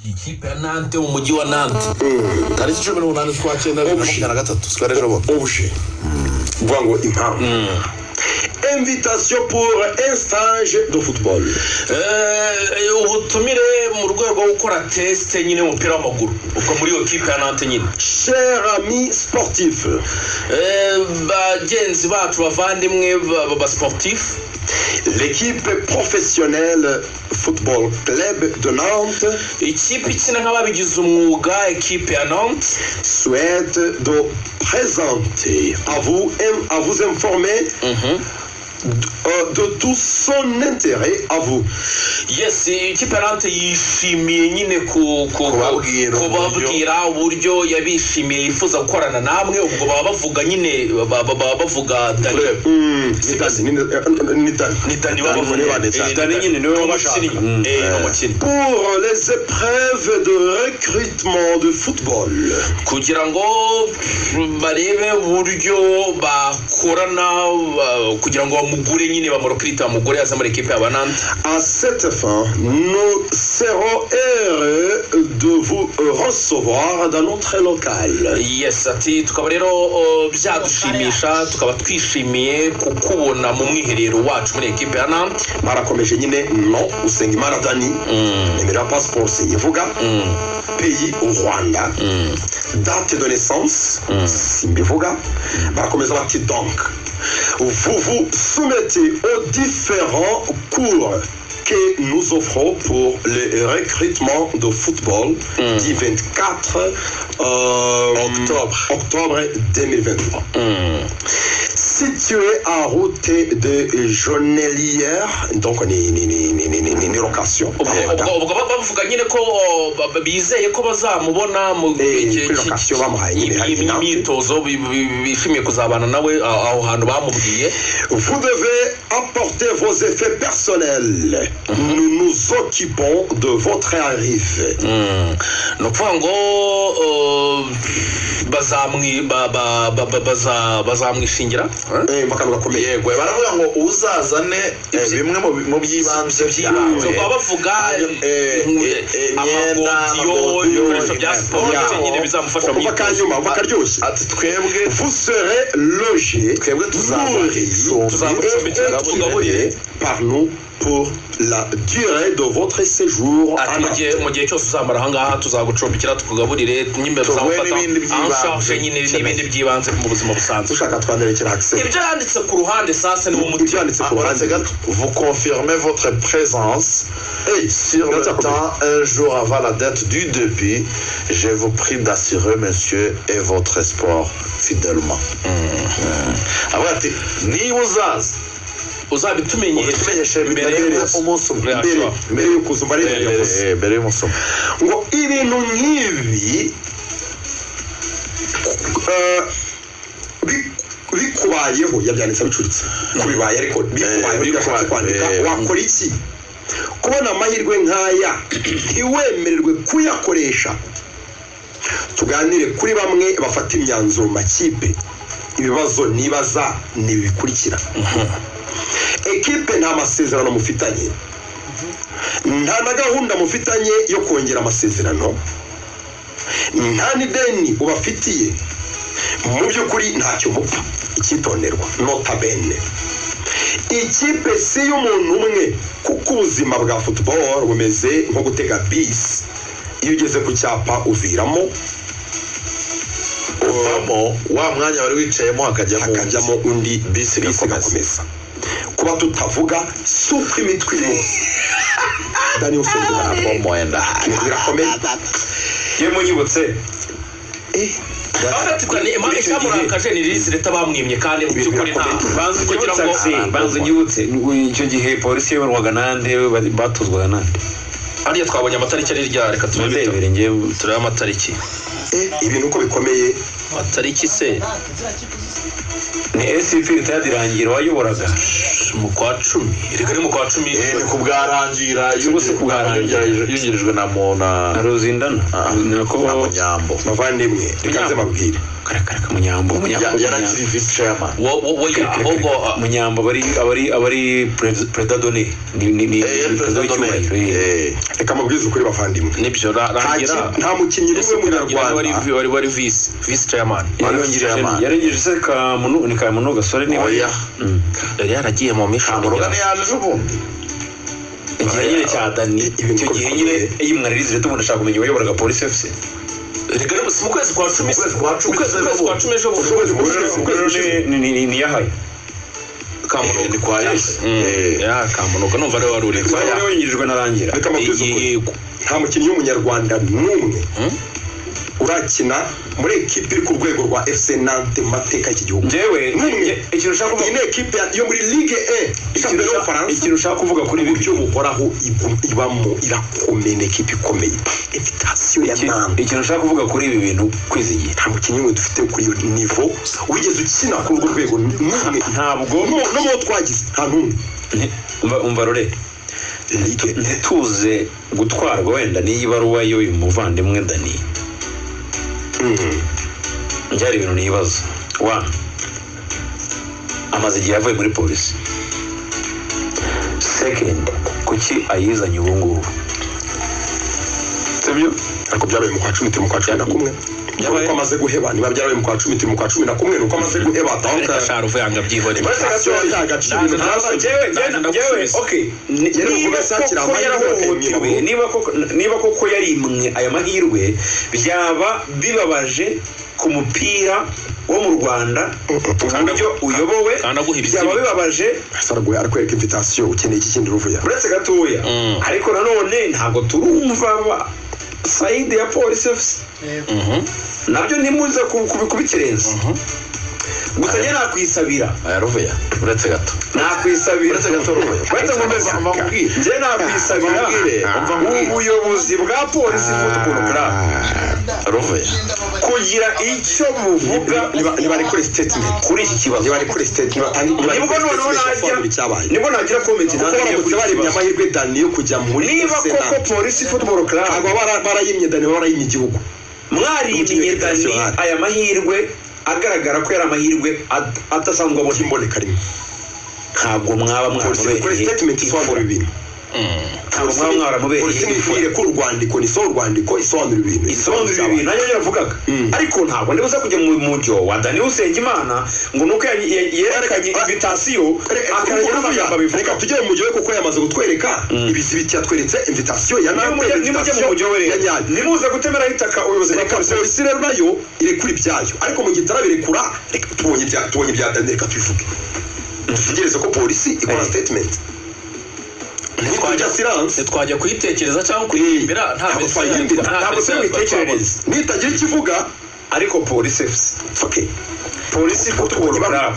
Ikipe ya Nantes, mu mujyi wa Nantes. Tariki 18 z'ukwa cyenda 2023, sikari ejo bundi. Objet, kuvuga ngo impamvu: invitation pour un stage de football. Ubutumire mu rwego rwo gukora test nyine y'umupira w'amaguru, ubwo muri iyo kipe ya Nantes nyine. Cher ami sportif, Bagenzi bacu, bavandimwe ba sportif, l'équipe professionnelle Football Club de Nantes ikipe ikina nk'ababigize umwuga, ekipe ya Nantes, souhaite de présenter à vous, à vous informer de tout son intérêt à vous. Yes, ikipe ya Nantes yishimiye nyine Kubabwira kubabwira uburyo yabishimiye, yifuza gukorana namwe. Ubwo baba bavuga nyine, baba bavuga Dani. Ni Dani, ni Dani. Ni Dani baba bavuga. Ni Dani. Dani nyine niwe wabashaka. Umukinnyi. Ni umukinnyi. Pour les épreuves de recrutement de football. Kugira ngo barebe uburyo bakorana kugira ngo bamugure nyine, bamurecruite, bamugure aze muri ekipe ya Nantes. À cette fin, nous serons heureux de vous recevoir dans notre local. Yes, ati tukaba rero byadushimisha, tukaba twishimiye kukubona mu mwiherero wacu muri ekipe ya Nantes. Barakomeje nyine: nom, Usengimana Dani, nimero ya passport sinyivuga, pays, u Rwanda, date de naissance simbivuga. Barakomeza bati: donc vous vous soumettez aux différents cours que nous offrons pour le recrutement de football du 24 Octobre. Octobre 2023, situé à route de Jonelière, donc ni location. Ubwo bavuga nyine ko bizeye ko bazamubona mu Kuri location bamuhaye nyine hari Nantes. Imyitozo, bishimiye kuzabana nawe aho hantu bamubwiye. Vous devez apporter vos effets personnels. Nous nous occupons de votre arrivée. Ni ukuvuga ngo bazamwishingira. Akantu gakomeye. Yego, baravuga ngo uzazane bimwe mu by'ibanze by'ibanze. byawe. Baba bavuga Imyenda, amagodiyo, amagodiyo, ibikoresho bya siporo, ndetse nyine bizamufasha mu Umva myitozo. kanyuma, umva karyoshye. Ati twebwe Vous serez logé, Twebwe tuzabaha nourri icumbi, tuzagucumbikira, et tugaburire. Par nous pour la durée de votre séjour Ati à Nantes. Mu gihe cyose uzamara ahangaha tuzagucumbikira, tukugaburire nyine, Tuguhe tuzamufata n'ibindi en by'ibanze charge nyine n'ibindi by'ibanze mu buzima busanzwe. Ushaka twanderekera accès. Ibyo yanditse ku ruhande sasa ni wo muti. Ibyo yanditse ku Uretse ruhande. gato, vous confirmez votre présence Hey, sur le ndacyakomeye. temps un jour avant la date du début. Je vous prie d'assurer, monsieur, et votre sport fidèlement. Avuga ati niba uzaza Uzabitumenyeshe ubitumenyeshe mbere bitarenze umunsi umwe. Mbere yo kuza, umva rero yavuze. Mbere y'umunsi umwe. Ngo ibintu nk'ibi bikubayeho, yabyanditse bicuritse kubibaye, ariko bikubayeho nibyo ashatse kwandika. Wakora iki kubona amahirwe nk'aya ntiwemererwe kuyakoresha? Tuganire kuri bamwe bafata imyanzuro mu makipe. Ibibazo nibaza ni ibi bikurikira: ekipe nta masezerano mufitanye, nta na gahunda mufitanye yo kongera amasezerano, nta n'ideni ubafitiye, mu by'ukuri ntacyo mupfa. Icyitonderwa, nota bene, ikipe si iy'umuntu umwe, kuko ubuzima bwa football bumeze nko gutega bisi: iyo ugeze ku cyapa uviramo. Uvamo, wa mwanya wari wicayemo hakajyamo undi. Hakajyamo undi, Bisi bisi igakomeza. Igakomeza. Kuba tutavuga si uko imitwe irimo. Dani Usengimana, Mwenda. Ibintu birakomeye. Yewe, munyibutse. Afite impamvu icyamurakaje ni release letter bamwimye, kandi mu by'ukuri nta Banza kugira unyibutse ngo Axel, banza unyibutse, icyo gihe polisi yayoborwaga nande, batozwaga nande? Hariya twabonye amatariki ari rya, reka turebe. Mundebere njyewe. Turebe amatariki. Ibintu uko bikomeye. Amatariki se? Ni ACP retired Rangira wayoboraga. Mu kwa 10, reka ni mu kwa 10. Ni ku bwa Rangira. Cyangwa se ku bwa Rangira. Yungirijwe na Mona Na Ruzindana. Ah, Nako na Munyambo. Bavandimwe, reka nze babwire. Karakara Munyambo Yarakiri vice chairman. Ahubwo Munyambo abari president donné ni perezida donné. Reka mubwize ukuri bavandimwe. Nibyo rangira nta mukinnyi n'umwe w'umunyarwanda wari vice chairman. Yarengeje se Kamunu ni Kamunu gasore ni oya. Yari yaragiye mu mission. Kamurugane yaje ubundi. Igihe nyine cya Dani icyo gihe nyine yimwaririze tubona ashaka kumenya uwayoboraga Police FC. Reka mu kwezi kwa 10 ukwezi kwa 10 ejo bundi ni yahaye Kamunuka ni kwa Yesu. Ya Kamunuka numva ari wari uri kwa yongerejwe narangira. Reka mubwize ukuri nta mukinnyi w'umunyarwanda n'umwe urakina muri ekipe iri ku rwego rwa FC Nantes mateka y'iki gihugu. Njyewe ikintu ushaka kuvuga iyi ni ekipe yo muri Ligue 1 shampiyona y'Ubufaransa. Ikintu ushaka kuvuga kuri ibi buryo buhoraho ibamo irakomeye, ni ekipe ikomeye. Invitation ya Nantes. Ikintu ushaka kuvuga kuri ibi bintu kwizigira nta mukinnyi n'umwe dufite kuri iyo niveau wigeze ukina kuri urwo rwego n'umwe, ntabwo no mu twagize nta n'umwe. Umva rore ntituze gutwarwa wenda n'iyi baruwa y'uyu muvandimwe Dani. Byari ibintu nibaza. One, amaze igihe avuye muri polisi. Second, kuki ayizanye ubu ngubu? Sibyo? Ariko byabaye mu kwa 10 turi mu kwa 11. Byabaye ko amaze guheba, niba byarabaye mu kwa 10 turi mu kwa 11 nuko amaze guheba donc Sharuve yanga byihorera. Okay. Niba koko yarimwe aya mahirwe byaba bibabaje ku mupira wo mu Rwanda uburyo uyobowe byaba bibabaje. Saraguye arakwereka invitation ukeneye iki kindi ruvuya uretse gatoya. Ariko nanone ntabwo turumva side ya Police FC. Nabyo ntimuze kubikerenza. Gusa njye nakwisabira ruvuya uretse gato nakwisabira uretse gato ruvuya uretse nkomeza njye nakwisabira ubuyobozi bwa Police Football Club ruvuya kugira icyo buvuga niba ari kuri statement kuri iki kibazo, niba ari kuri statement nibwo noneho najya nibwo nagira comment ntangiye kuri baremye amahirwe Dani yo kujya muri niba koko Police Football Club ntabwo barayimye Dani barayimye igihugu mwarimye Dani aya mahirwe agaragara ko yari amahirwe adasanzwe abona imboneka rimwe. Ntabwo mwaba mwaramubereye kuri statement isobanura ibintu. Ntabwo mwaba mwaramubereye polisi irekura urwandiko ni so urwandiko isobanura ibintu isobanura ibintu nanjye yaravugaga. Ariko ntabwo ndibuza kujya mu mujyo wa Dani Usengimana ngo nuko yerekanye invitation akaragira amagambo abivuga. Reka tujye mu mujyo we kuko yamaze kutwereka ibisibiti yatweretse invitation ya Nantes. Nimujye mu mujyo we rero nimuze gutemera itaka ubuyobozi bwa polisi rero nayo irekura ibyayo, ariko mu gihe itarabirekura reka tubonye ibya Dani reka tubivuge dutegereze ko polisi ikora statement. Ntitwajya kuyitekereza cyangwa kuyihimbira ntabwo tuyitekerereza nitagira ikivuga. Ariko Police FC okay Police Football Club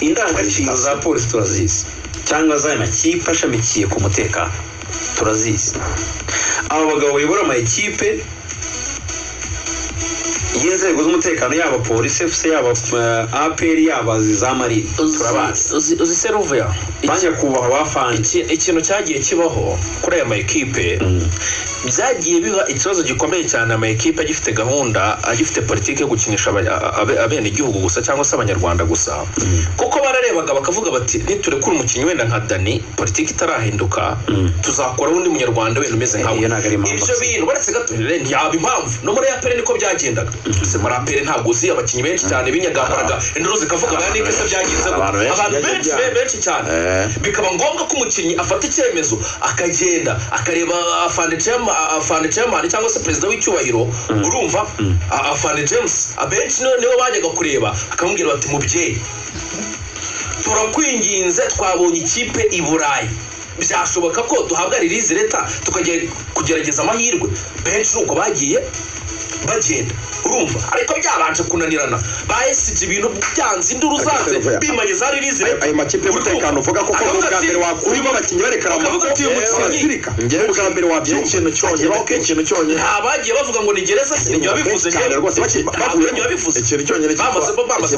indangagaciro za polisi turazizi cyangwa z'aya makipe ashamikiye ku mutekano turazizi. Aba bagabo bayobora amakipe y'inzego z'umutekano yaba Police FC yaba APR yaba za Marine turabazi. Uzi Seruvuya bajya kubaha bafanje. Ikintu cyagiye kibaho kuri aya makipe byagiye biba ikibazo gikomeye cyane. Amakipe agifite gahunda agifite politike yo gukinisha abene igihugu gusa cyangwa se abanyarwanda gusa, kuko bararebaga bakavuga bati niturekura umukinnyi wenda nka Dani politike itarahinduka tuzakora undi munyarwanda wenda umeze nkawe. Ibyo bintu baretse gato ntiyaba impamvu. No muri APR niko byagendaga. Se muri APR ntabwo uzi abakinnyi benshi cyane binyagambaraga induru zikavuga ba nike se byagenze abantu benshi cyane. Bikaba ngombwa ko umukinnyi afata icyemezo akagenda akareba afande chairman cyangwa se perezida w'icyubahiro urumva afande James abenshi nibo bajyaga kureba akamubwira bati mubyeyi turakwinginze twabonye ikipe i Burayi byashoboka ko duhabwa release letter tukajya kugerageza amahirwe. Benshi nuko bagiye bagenda urumva, ariko byabanje kunanirana ba SG ibintu byanze induru zanze bimanye za release letter. Ayo makipe y'umutekano uvuga ko bwa mbere wakurimo abakinnyi barekara amaboko y'umutsirika bwa mbere wabyumva ikintu cyonyine nta bagiye bavuga ngo ni gereza sinjye wabivuze cyane rwose bavuye babivuze ikintu cyonyine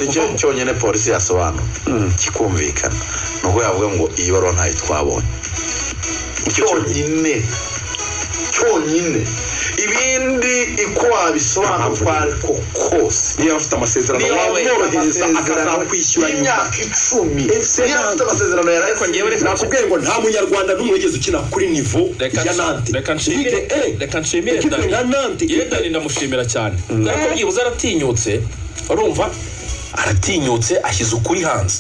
ikintu cyonyine polisi yasobanura kikumvikana nuko yavuga ngo iyi baruwa ntayo twabonye cyonyine cyonyine ibindi Uko wabisobanura uko ariko kose, Niba afite amasezerano, niba wamworohereza akazakwishyura nyuma. Imyaka 10, FC niba afite amasezerano ya Ariko njyewe reka Nakubwiye ngo nta Munyarwanda n'umwe wigeze ukina kuri niveau ya Nantes. Reka nshimire, Ligue 1. reka nshimire Ekipe Dani. nka Nantes. Yewe, Dani ndamushimira cyane, ariko byibuze aratinyutse. Urumva, aratinyutse, ashyize ukuri hanze.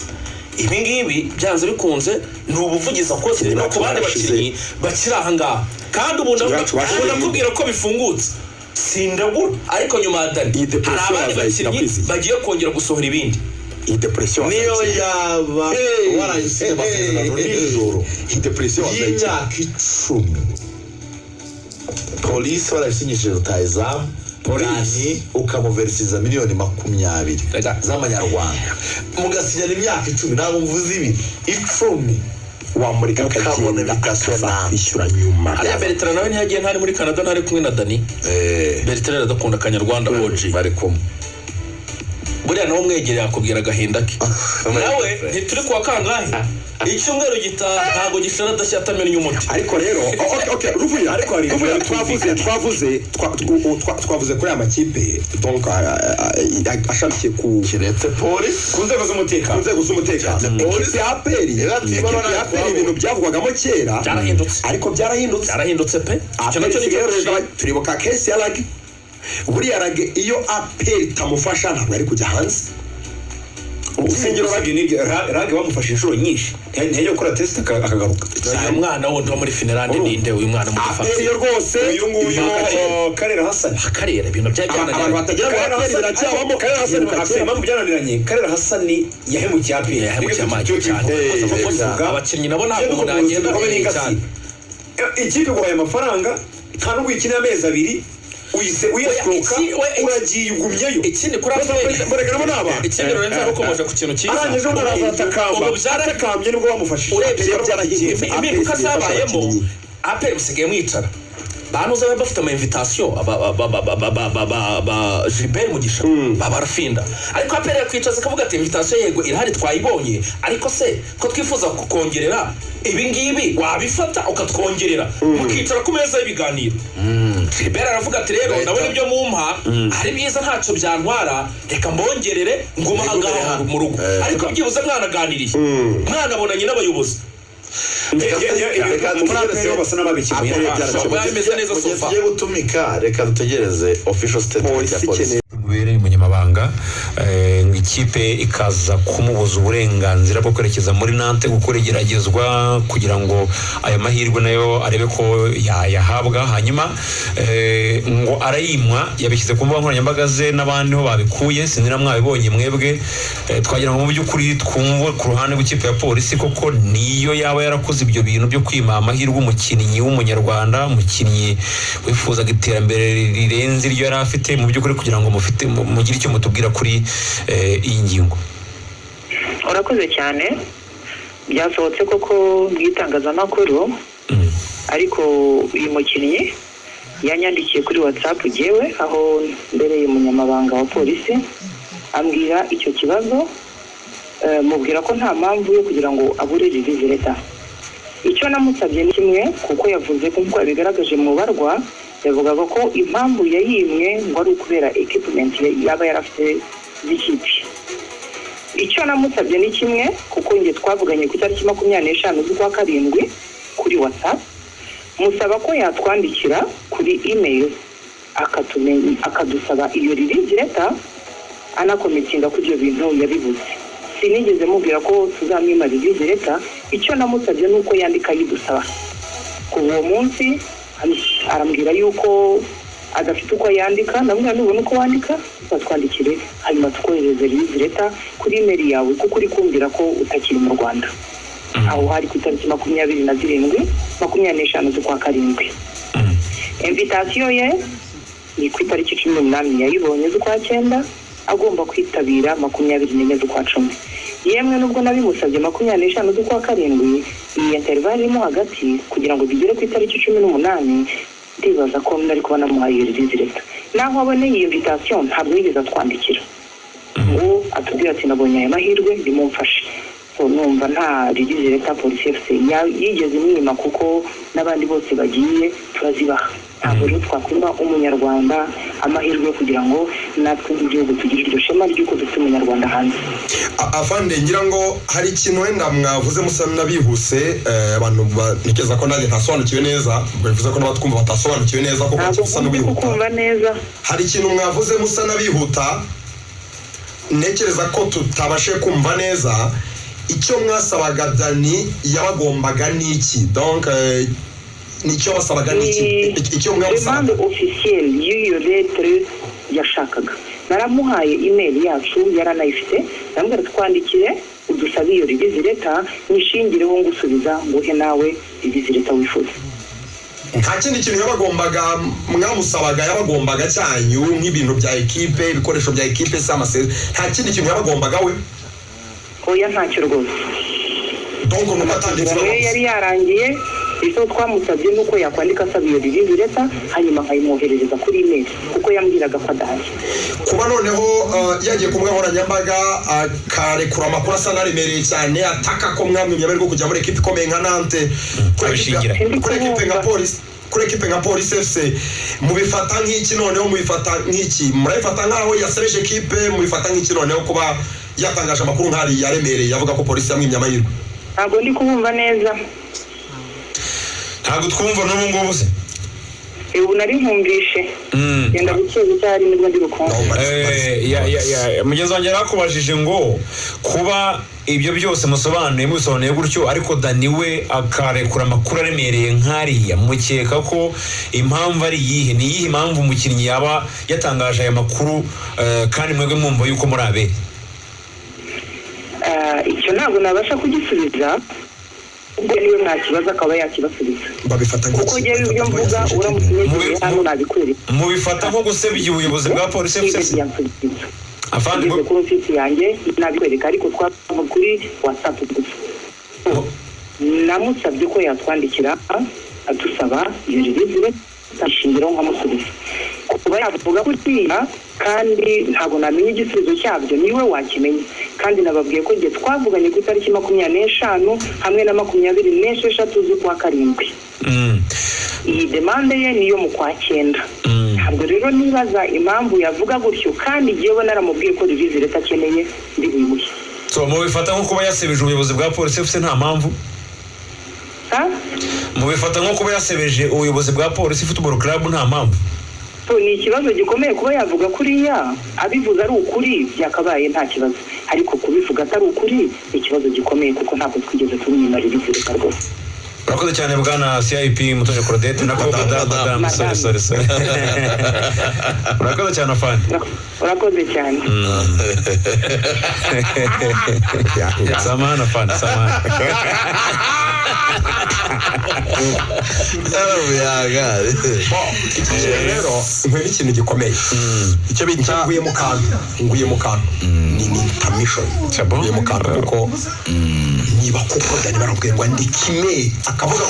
Ibi ngibi byanze bikunze ni ubuvugizi akoze no ku bandi Barashize. bakinnyi bakiri aha ngaha. Kandi ubu Bacu bashize. ndakubwira ko bifungutse, sindabura, ariko nyuma ya Dani Iyi hari depression abandi bazayishyira bakinnyi kwizigira. bagiye kongera gusohora ibindi. Iyi depression Niyo wazayikira. yaba warayisinya amasezerano nijoro Iyi depression wazayikira. y'imyaka 10, Polisi warayisinyishije rutayizamu Dani, ukamuverisiza miliyoni 20 Reka. z'amanyarwanda, mugasinyana imyaka 10, ntabwo mvuze ibiri, 10, Wamureka ukabona akagenda, invitation. akazakwishyura nyuma. Ariya Bertrand nawe ntiyagiye, ntari muri Canada, ntari kumwe na Dani. Bertrand aradakunda akanyarwanda OG. Bari kumwe. Buriya nawe umwegereye yakubwira agahinda ke. Nawe ntituri kuwa kangahe? Icyumweru gitaha ntabwo gishira adashya atamennye umuti. Ariko rero, okay, Ruvuya, Ariko hari Ruvuya, ibintu twavuze bitumvikana. twavuze kuri aya makipe, donc ashamikiye ku Keretse Polisi. Ku nzego ku z'umutekano. nzego z'umutekano. Polisi. Ekipe ya APR, Iratibona ekipe ya APR, ibintu byavugwagamo kera, Byarahindutse. ariko byarahindutse. Byarahindutse pe, icyo APR nacyo ni isigaye yorohereza. cyo. Turibuka case ya Rage. Buriya Rage, iyo APR itamufasha, ntabwo ari kujya hanze. Usengero Usibye n'ibyo, Rage bamufashe inshuro nyinshi, ntiyajya gukora test akagaruka. Uyu mwana wundi wo muri Finland ninde? Uyu mwana muri APR yo rwose Uyu nguyu ivuka kera. Karera Hassan. Akarera ibintu byari Abantu byananiranye. batagira ngo Karera APR Hassan, biracyabamo. Karera Hassan Ibuka afite kera. impamvu byananiranye. Karera Hassan yahemukiye APR. Yahemukiye amagi cyane. Abakinnyi nabo ntabwo umuntu yagenda cyane. Ikipe iguhaye amafaranga, nta nubwo uyikinira amezi 2, uyise uyesikoka, uragiye ugumyeyo. Ikindi kuri APR, Mureka nabo ni abantu. Ikindi, Lorenzo yarukomoje ku kintu cyiza. Arangije ubu araza atakamba. Ubu Atakambye nibwo bamufashije. Urebye APR byarahindutse. impinduka APR ifasha zabayemo, abakinnyi. APR musigaye mwicara banuza baba bafite ama invitation, ba Gilbert Mugisha, ba Barafinda, ariko APR yakwicaza ikavuga ati: "Invitation yego irahari, twayibonye, ariko se ko twifuza kukongerera ibi ngibi, wabifata ukatwongerera?" Mukicara ku meza y'ibiganiro. Gilbert aravuga ati: "Rero ndabona ibyo mumpa ari byiza, ntacyo byantwara, reka mbongerere nguma aha ngaha mu rugo." Ariko byibuze mwanaganiriye, mwanabonanye n'abayobozi. Reka Muri dutegereze. APR basa n'ababikemuye. APR byarashoboye. Biba bimeze neza. Mu gihe Sofa. tugiye gutumika, reka dutegereze official statement ya Polisi polisi. ikeneye Bubereye umunyamabanga, ngo ikipe ikaza kumubuza uburenganzira bwo kwerekeza muri Nantes gukora igeragezwa kugira ngo ayo mahirwe nayo arebe ko yayahabwa. Hanyuma ngo arayimwa, yabishyize ku mbuga nkoranyambaga ze n'abandi ho babikuye, sinzi na mwabibonye mwebwe. Twagira ngo mu by'ukuri twumve ku ruhande rw'ikipe ya Polisi, koko niyo yaba yarakoze ibyo bintu byo kwima amahirwe umukinnyi w'Umunyarwanda, umukinnyi wifuzaga iterambere rirenze iryo yari afite mu by'ukuri, kugira ngo mufite mugire icyo mutubwira kuri iyi ngingo. Urakoze cyane. Byasohotse koko mu itangazamakuru, ariko uyu mukinnyi yanyandikiye kuri WhatsApp jyewe aho mbereye umunyamabanga wa Polisi, ambwira icyo kibazo. Mubwira ko nta mpamvu yo kugira ngo abure release letter. Icyo namusabye ni kimwe, kuko yavuze ko, nk'uko yabigaragaje mu barwa, yavugaga ko impamvu yayimwe ngo ari ukubera equipment yaba yarafite z'ikipe. Icyo namusabye ni kimwe, kuko njye twavuganye ku itariki 25 z'ukwa karindwi kuri WhatsApp, musaba ko yatwandikira kuri email akadusaba iyo release letter, anakometinga ko ibyo bintu yabibuze. Sinigeze mubwira ko tuzamwima release letter. Icyo namusabye ni uko yandika yidusaba. Kuva uwo munsi arambwira yuko adafite uko yandika. Ndamubwira: "Nubona uko wandika uzatwandikire, hanyuma tukohereze release letter kuri email yawe, kuko uri kumbwira ko utakiri mu Rwanda." Aho hari ku itariki 27, 25 z'ukwa karindwi. Invitation ye ni ku itariki 18 yayibonye z'ukwa cyenda, agomba kwitabira 24 z'ukwa 10. Yemwe, nubwo nabimusabye 25 z'ukwa karindwi, iyi intervalle irimo hagati kugira ngo bigere ku itariki 18, ndibaza ko nari kuba namuhaye iyo release letter. Naho aboneye iyi invitation, ntabwo yigeze atwandikira ngo atubwire ati: "Nabonye aya mahirwe, nimumfashe." So numva nta release letter Polisi FC yigeze imwima, kuko n'abandi bose bagiye turazibaha. Ntabwo rero twakwima umunyarwanda amahirwe yo kugira ngo natwe nk'igihugu tugire iryo shema ry'uko dufite umunyarwanda hanze. Afande, ngira ngo hari ikintu wenda mwavuze musa n'abihuse, abantu ntekereza ko nanjye ntasobanukiwe neza, ubwo bivuze ko n'abatwumva batasobanukiwe neza kuko Ntabwo musa nkunze n'ubihuta. kukumva neza. Hari ikintu mwavuze musa n'abihuta, ntekereza ko tutabashe kumva neza icyo mwasabaga Dani yabagombaga n'iki, donc nicyo basabaga n'iki, icyo Demande mwamusabaga. officielle y'iyo lettre yashakaga, naramuhaye email yacu, yaranayifite, ndamubwira twandikire udusabe iyo release letter, nishingireho ngusubiza nguhe nawe release letter wifuza. Nta kindi kintu yabagombaga, mwamusabaga yabagombaga cyanyu, nk'ibintu bya ekipe, ibikoresho bya ekipe se, amasezerano, nta kindi kintu yabagombaga we? Oya, ntacyo rwose. Donc nuko atanditse Amasezerano ye yari yarangiye. Icyo twamusabye ni uko yakwandika asaba iyo release letter, hanyuma nkayimwoherereza kuri email, kuko yambwiraga ko adahari. Kuba noneho yagiye ku mbuga nkoranyambaga akarekura amakuru asa n'aremereye cyane, ataka ko mwamwimye amahirwe yo kujya muri ekipe ikomeye nka Nantes, kuri Abishingira. kuri ekipe nka Polisi, kuri ekipe nka Polisi FC, mubifata nk'iki? Noneho mubifata nk'iki? Murabifata nk'aho yasebeje ekipe? Mubifata nk'iki noneho kuba yatangaje amakuru nk'ari yaremereye avuga ko Polisi yamwimye amahirwe? Ntabwo ndi kubumva neza. Ntabwo twumva n'ubu ngubu se? Ubu nari nkumvishe. Genda buke buke, hari nibwo ndi bukumva. Mugenzi wanjye yarakubajije ngo kuba ibyo byose musobanuye mubisobanuye gutyo, ariko Dani we akarekura amakuru aremereye nk'ariya, mukeka ko impamvu ari iyihe? Ni iyihe impamvu umukinnyi yaba yatangaje aya makuru, kandi mwebwe mwumva yuko muri abere? Icyo ntabwo nabasha kugisubiza, ubwo niwe mwakibaza akaba yakibasubiza. Babifata Kuko nk'iki? njyewe ibyo mvuga, uramutse unyegereye hano nabikwereka. Mubifata nko gusebya ubuyobozi bwa Polisi FC? Yansubiza. Afande, Ugeze kuri ofisi yanjye nabikwereka, ariko twavuga kuri WhatsApp gusa. Namusabye ko yatwandikira adusaba iyo release, ashingiraho nkamusubiza. Kuba yavuga kuriya kandi ntabwo namenya igisubizo cyabyo, niwe wakimenya. Kandi nababwiye ko igihe twavuganye ku itariki 25 hamwe na 26 z'ukwa karindwi, iyi demande ye niyo mu kwa cyenda. Ntabwo rero nibaza impamvu yavuga gutyo, kandi jyewe naramubwiye ko release letter akeneye ndi buyimuhe. So mubifata nko kuba yasebeje ubuyobozi bwa Polisi FC nta mpamvu? Ha? Mubifata nko kuba yasebeje ubuyobozi bwa Polisi Football Club nta mpamvu? So, ni ikibazo gikomeye kuba yavuga kuriya. Abivuze ari ukuri byakabaye nta kibazo, ariko kubivuga atari ukuri ni ikibazo gikomeye, kuko ntabwo twigeze tumwima release letter rwose. Urakoze cyane bwana CIP Mutoni Claudette, nako madame, madame, sorry, sorry, sorry. Urakoze cyane afande. Urakoze cyane. Samahani afande, samahani. Iki kintu rero nkwe n'ikintu gikomeye, icyo bita nguye mu kantu, nguye mu kantu, ni intermission. Cabo? Nguye mu kantu kuko niba kuko Dani baramubwiye ngo andike email, akavuga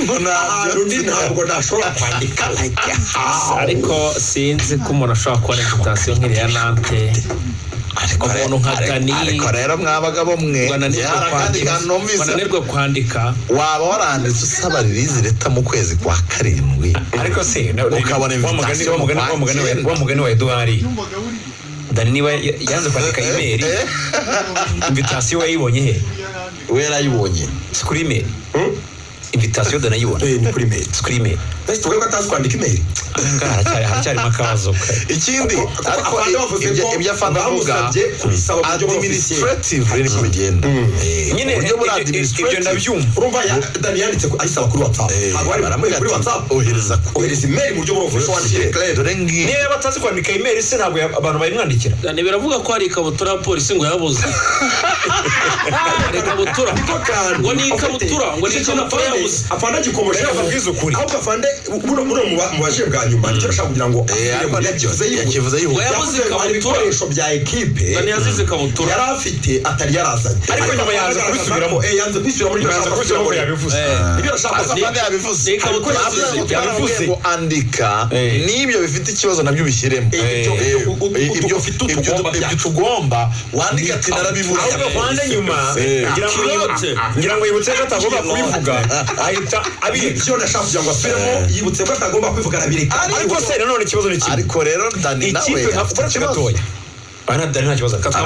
ngo ahantu ndi ntabwo nashobora kwandika, like how? Ariko sinzi ko umuntu ashobora kubona invitation nk'iriya Nantes, umuntu nka Dani Ariko rero mwabagabo mwe, bananirwa hari akandi kwandika, kantu numvise. bananirwa kwandika. Waba waranditse usaba release letter mu kwezi kwa karindwi, Ariko se ukabona wa mugani invitation wa mugani wa mugani mu kwa wa mugani wa Edouard, Dani niba yanze kwandika email, invitation yayibonye he? We yarayibonye. Si kuri email? Invitation Dani ayibona Ni kuri email. Si kuri email? Ese tuvuge ko atazi kwandika email? Ahangaha haracyarimo akabazo. Ikindi ariko Afande bavuze ko ibyo afande avuga, bamusabye kubisaba mu buryo bw'officiel. administrative niko bigenda. Nyine uburyo buri ibyo administrative. Ndabyumva. Urumva Dani yanditse ayisaba kuri WhatsApp, ntabwo ari Baramubwira kuri ati, WhatsApp, ohereza kuri ohereza email mu buryo bw'officiel, wandikire club. Dore ngiyi. Niba batazi kwandika email se, ntabwo abantu bayimwandikira? Dani biravuga ko hari ikabutura ya polisi ngo yabuze, hari ikabutura Niko kantu. ngo ni ikabutura, ngo ni Icyo kintu ikabutura yabuze. Afande agikomeje. Reka mbabwize ukuri. Ahubwo afande buno mu baje bwa nyuma nicyo nashaka kugira ngo Ariko asubire mu nibyo yakivuze yihuta. yakivuze yihuta. Ngo yabuze Yavuze ngo hari ikabutura. ibikoresho bya ekipe Dani yazize ikabutura. yari afite atari yarazanye. Ariko nyuma yanze agaragaza kubisubiramo. yanze kwisubiramo ibyo Yanze ashaka kubisubiramo, gusubiramo. yabivuze. Ibyo ashaka Ariko afande yabivuze. Ni ikabutura Bavuze yazize. ngo twaramubwiye Yabivuze. ngo andika n'ibyo bifite ikibazo nabyo ubishyiremo. Ibyo ufite utugomba Ibyo byacu. tugomba wandike ati narabivuze. Ahubwo afande nyuma ngira ngo yibutse ko atagomba kubivuga, ahita abireka. Ibyo nashaka kugira ngo asubiremo. Yibutse ko atagomba kwivuga, arabireka. Ariko se nanone ikibazo ni kimwe. Ariko rero Dani nawe Ikipe nka afite uretse ikibazo. gatoya. Aha Dani nta kibazo afite.